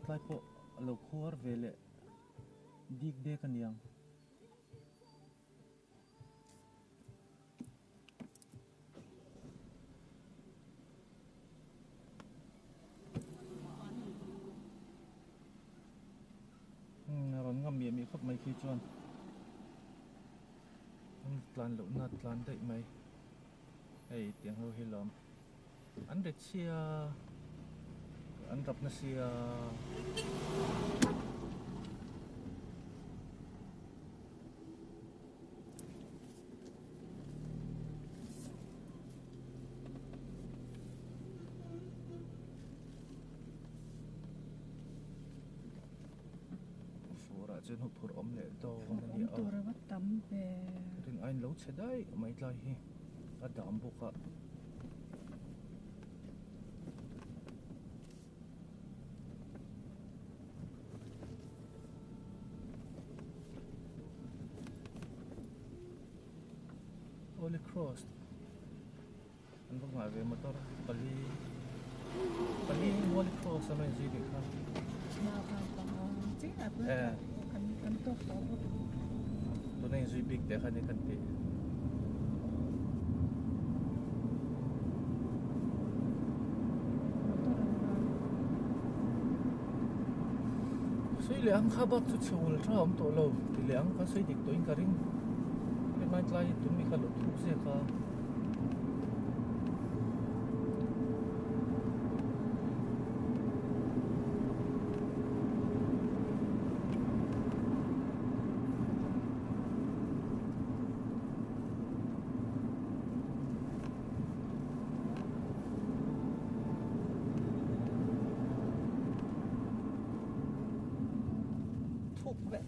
Tlai pawh a lo khuar ve leh dik dek a niang. A rawn ngam miah miah khawp mai khi chuan an tlan lohna tlan daih mai hei tiang ho hi lawm an ret sia an rap na sia. Furah chuan huphurh awm leh dawn a ni a. Tur a va tam ve. Rin aiin lo chhe daih mai tlai hi a dam bawk a. Holy Cross an va nghah ve motor pali pali Holy Cross an rawn zui leh kha tuna inzui bik teh kha a ni kan tih. Sawi leh ang kha bak chu chhe ul tha awm tawh lo ti leh ang kha sawi dik tawhin ka ring hemai tlai hi tun mi kha lo thuk zek a. Thuk vek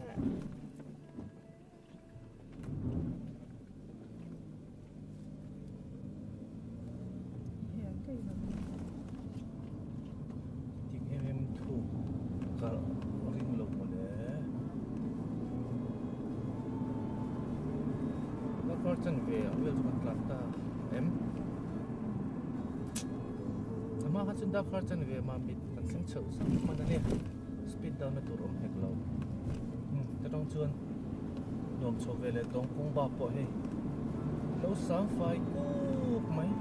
Ting em em thuk ka ring lo mawle. Darkar chanve ang vel chu kan tlan ta em? A hma kha chuan darkar chanve mah mit kan thleng chhoh zak hman a ni. Speed down na tur awm hek lo. Ta tang chuan nuam chho ve leh tawng kawng bak pawh hei lo sang fai kuk mai.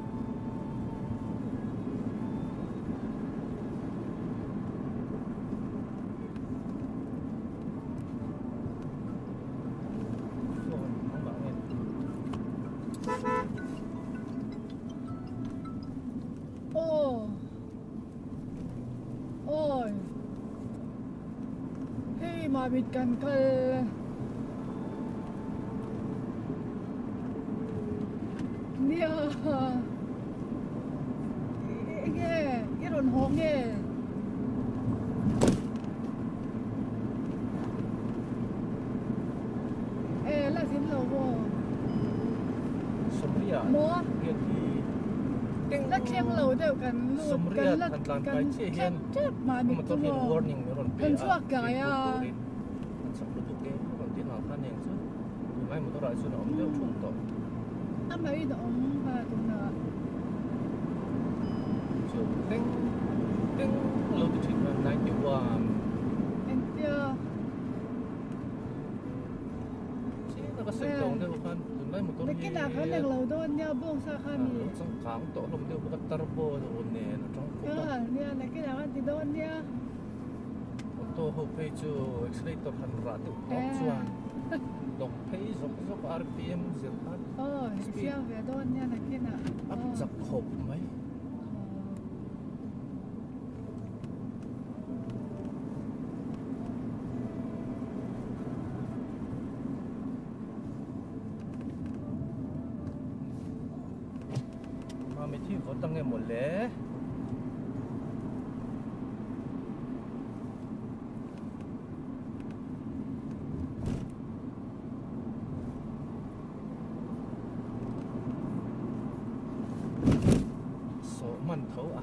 Phone nangmah nge? Aw Awi Hei Mamit kan kal Nia Enge i rawn haw nge? E la zin lo maw? Sawmriat Maw? Riat hi teng La thleng lo deuh kan lut Sawmriat kan la han tlan kan kai chiah hian thleng tep mahni motor chu hian maw warning min rawn pe kan a chhuak tlai fimkhur a. turin an chak lutuk e rawn ti nghal kha nen chu tunlai motor ah chuan a awm deuh thung tawh. Amah in a awm kha tunah. Chu teng teng lo ti thin kha 91. Engtia? Chiang taka sawi tawng deuh khan tunlai motor hi. Nakinah khan englo dawn nia bawngsa kha mi. Lo changkang tawh hlawm deuh bawk a turbo nen a tang kawp a. Nia nakinah khan ti dawn nia. Auto ho phei chu accelerator han rah deuh tawp chuan dawk phei zawk zawk rpm zir khan. Aw i siam ve dawn nia nakinah. A chak khawp mai. Mami thi vawt ang emaw le? Sawh hman tho a.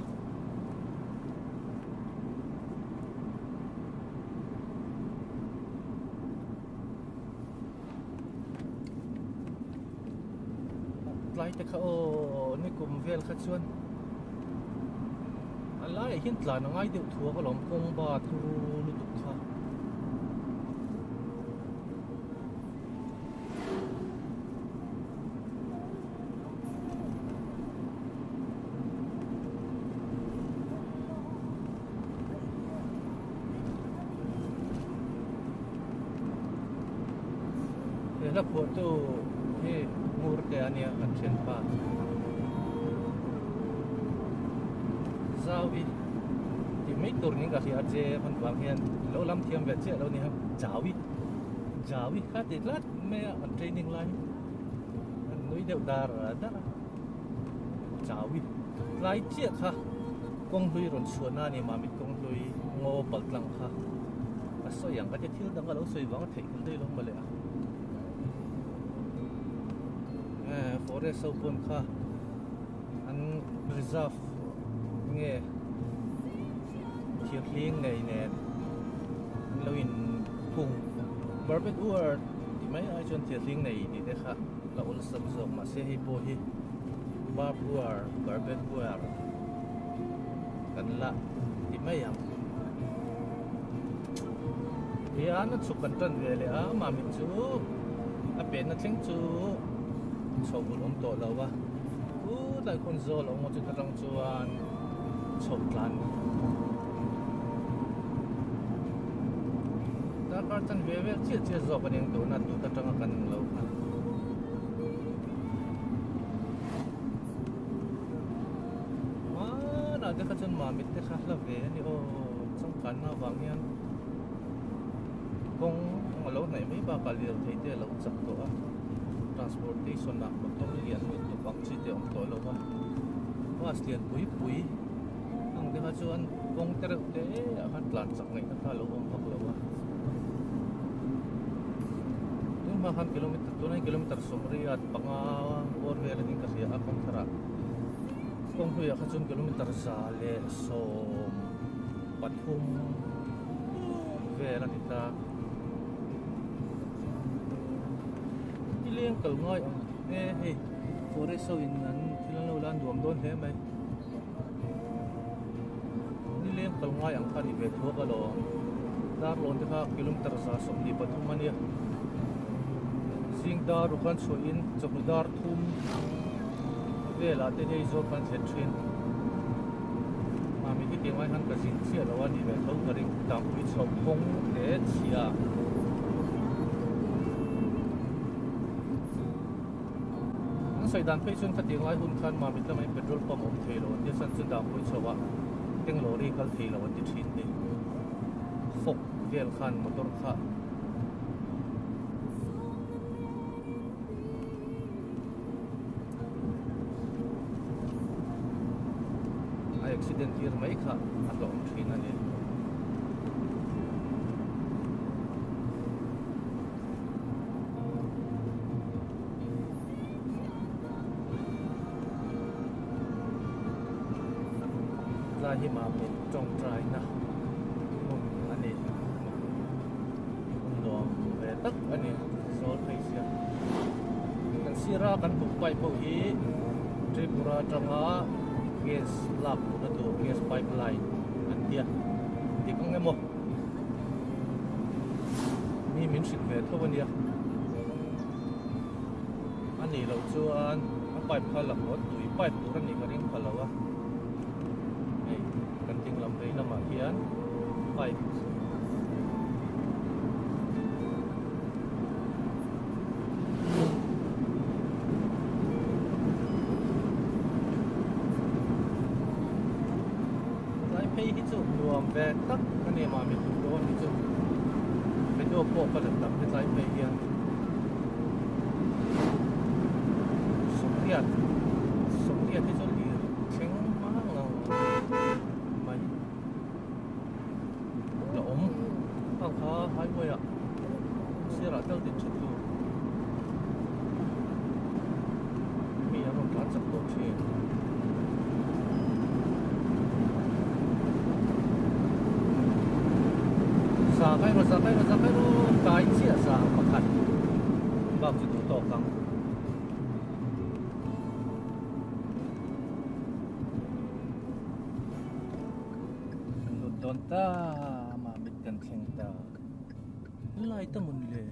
Tlai te kha aw ni kum vel kha chuan a Helaiah hian tlan a ngai deuh thuak alawm kawng ba turu lutuk kha. He hla phuahtu hi Ngurte a nia kan thianpa. Zau i tih mai tur niin ka hria a che hman vang hian lo lam thiam ve chiah lo nia Jaui Jaui kha ti tlat mai a kan training lai an nui deuh dar dar a Jaui tlai chiah kha kawng hlui rawn chhuahna a ni Mamit kawng hlui ngaw pal tlang kha a sawi ang ka tia thil dang a lo sawi vang a theih nghilh daih lo mawle a forest ho pawn kha an reserve nge thirhling nei nen an lo in phung barbed wire tih mai ai chuan thirhling nei tih te kha la awlsam zawk mahse hei pawh hi barbed wire barbed wire kan la ti mai ang hian a chhuk kan tan ve leh a mamit chu a penna thleng chu chho bul awm tawh lo a chutlai khawn zawl a awm a chuta tang chuan chho tlan darkar chan ve vel chiah chiah zawk a ning tuna tut atanga kan lo kha. Hmanah te kha chuan mamit te kha hla ve a ni aw changkanna avang hian kawng a lo hnaih mai bakah lirthei te a lo chak tawh a transportation ah motor lian lutuk ang chi te a awm tawh lo va bus lian pui pui ang te kha chuan kawng te reuh te ah khan tlan chak ngaihna kha a lo awm vak lo a tunhma khan kilometer tunah hian kilometer sawmriat panga bawr vel a ning ka hria a kawng tharah kawng hnuiah kha chuan kilometer za leh sawm pathum vel a ni ta nileng kal ngai ang e hei forest ho in an thil an lo la nuam dawn hle mai nileng kal ngai ang kha a ni ve thuak alawm darlawn te kha kilometer za 23 a nia zing dar ruk an chhuah in chawhnu dar thum velah te hei zawk kan thlen thin mami hi tiang lai khan ka zin chiah lo a ni ve tho ka ring dangpui chho kawng te chhia an sawi dan phei chuan khatiang lai hun khan mamit lamah hian petrol pump a awm thei lo an tia chuan chuan dangpui chho ah tank lorry kal thei lo an ti thin ni fog vel khan motor kha A accident tir mai kha a hlawm thin a ni. Tlai hi Mamit tawngtaina hmun a ni. Nuam ve tak a ni zawl phei sia. Kan sira kan hmuh pipe ho hi Tripura atanga gas lak luhna tur gas pipeline an tia dik ang emaw mi min hrilh ve tho a nia. A nih loh chuan a pipe kha la haw tui pipe tur a nih ka ring pha lo a. Hei kan ding lam vei lamah hian pipe tlai phei hi chu nuam ve tak a ni mah mi duh dawn hi chu video pawh ka la tam hetlai phei hian sawmriat sawmriat hi chu lir thleng hma ngang mai la awm ang kha highway ah sirah tel din tha tur mi an rawn tlan chak tawh thin. Za kai rawh za kai rawh za kai rawh kai chiah za pakhat bak chu duh tawk ang. ta Mamit kan thleng ta light a mawn le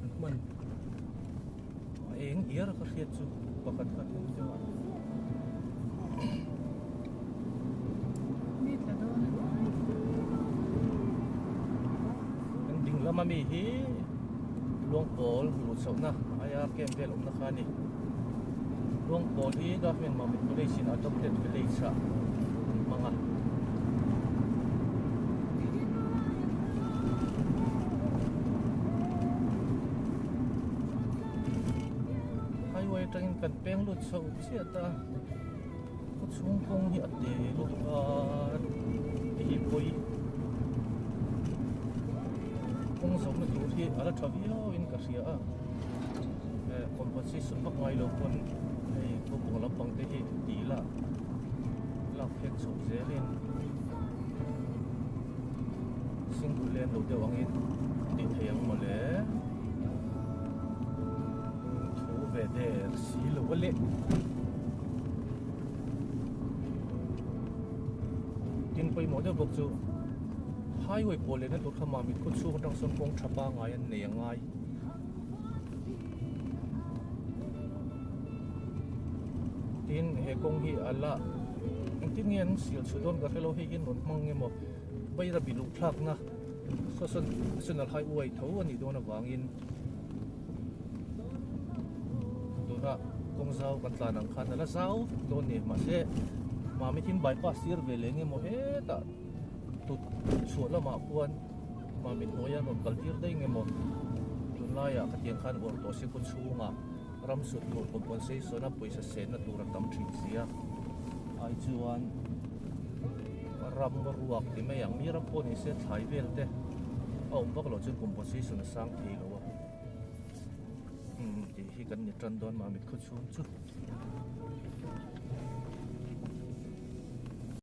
an hman a eng iar ka hriat chu pakhat kha thil chu Mi tla dawn a ni. Kan ding lama mi hi Luangpawl luh chhohna aia camp vel awmna kha a ni. Luangpawl hi Government Mamit College in adopted village ah an hmang a. Highway atangin kan peng lut chho chiah ta. Khaw chhung kawng hi a te lutuk a hei hi pawi kawng zawhna tur hi a la tha viau in ka hria a eh compensation vak ngai lo pawn hei khawpawng lampang te hi tih lah lak phek chho zel in single lane lo deuh angin tih theih ang mawle thu ve der si lo a le. Tin pawimawh deuh bawk chu highway pawh lehna tur kha Mamit khaw chhung atang sawn kawng tha pangai an nei a ngai. Tin he kawng hi a la engtin nge an sial chhuah dawn ka hrelo hei hian rawn hmang nge maw Bairabi luh thlakna saw sawn national highway tho a nih dawn avangin tuna kawng zau kan tlan ang khan a la zau vek dawn a ni mahse Mami thin bypass tir ve leh engemaw hetah tut chhuah lamah khuan Mami hnuaia rawn kal tir daih engemaw tunlaiah khatiang khan uar tawh se khaw chhungah ram sut tur compensation a pawisa senna tur a tam thin si a ai chuan ram ruak ti mai ang mi ram pawh ni se thlai vel te a awm vak loh chuan compensation a sang thei lo a umm tih hi kan ni tan dawn mah mit khaw chhung chu.